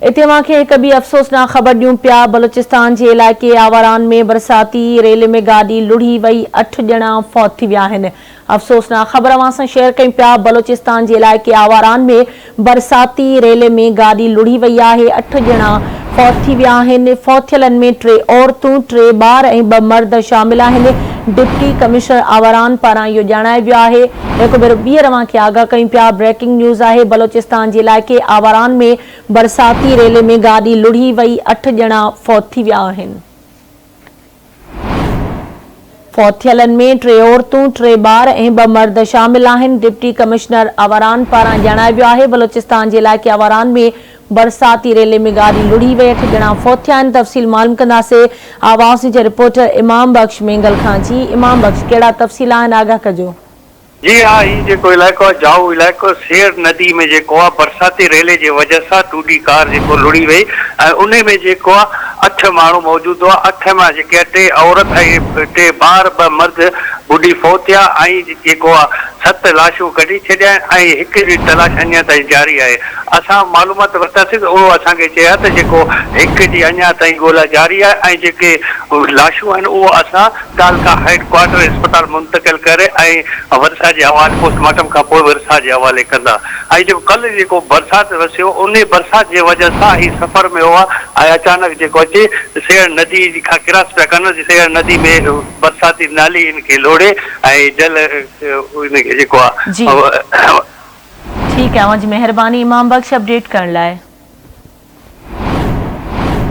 اتي اوهان کي هڪ ٻي افسوسناڪ خبر ڏيون پيا، بلوچستان جي علائقي آواران ۾ برساتي ريلي ۾ گاڏي لڙهي وئي، اٺ ڄڻا فوت ٿي ويا آهن. افسوسناڪ خبر اوهان سان شيئر ڪيون پيا، بلوچستان جي علائقي آواران ۾ برساتي ريلي ۾ گاڏي لڙهي وئي آهي، اٺ ڄڻا فوت ٿي ويا آهن، فوت ٿيلن ۾ ٽي عورتون، ٽي ٻار ۽ ٻه مرد شامل آهن، ڊپٽي ڪمشنر آواران پاران اهو ڄاڻايو ويو آهي. هڪ ڀيرو ٻيهر اوهان کي آگاهه ڪيون پيا، بريڪنگ نيوز آهي، بلوچستان جي علائقي آواران ۾ برساتي ريلي ۾ گاڏي لڙهي وئي، اٺ ڄڻا فوت ٿي ويا آهن. فوت ٿيلن ۾ ٽي عورتون، ٽي ٻار ۽ ٻه مرد شامل آهن. ڊپٽي ڪمشنر آواران پاران ڄاڻايو ويو آهي بلوچستان جي علائقي آواران ۾ برساتي ريلي ۾ گاڏي لڙهي وئي، اٺ ڄڻا فوت ٿيا آهن، تفصيل معلوم ڪنداسين آواز جي رپورٽر امام بخش مينگل کان. جي امام بخش ڪهڙا تفصيل آهن آگاهه ڪجو. جي ها هي جيڪو علائقو آهي جائو علائقو سير ندي ۾ جيڪو آهي برساتي ريلي جي وجه سان ٽو ڊي ڪار جيڪو لڙهي وئي ۽ انهي ۾ جيڪو آهي اٺ ماڻهو موجود هئا اٺ مان جيڪي آهي ٽي عورت ۽ ٽي ٻار ٻه مرد ٻڏي فوت ٿيا ۽ جيڪو آهي ست لاشون ڪڍي ڇڏيا آهن ۽ هڪ جي تلاش اڃا تائين جاري آهي اسان معلومات ورتاسين ته اهو اسان کي چيا ته جيڪو هڪ جي اڃا تائين ڳولا جاري آهي ۽ جيڪي لاشون آهن اهو اسان تعلقه هيڊ ڪوارٽر اسپتال منتقل ڪري ۽ ورثا جي حوالي پوسٽ مارٽم کان پوء ورثا جي حوالي ڪندا ۽ جيڪو ڪلهه جيڪو برسات وسيو انهي برسات جي وجه سان هي سفر ۾ هئا ۽ اچانڪ جيڪو اچي سيهڙ ندي کان ڪراس پيا ڪن سيهڙ ندي ۾ برساتي نالي ان کي لوڙهي ۽ جل ان کي جيڪو آهي. ٺيڪ آهي اوهان جي مهرباني امام بخش اپڊيٽ ڪرڻ لاء.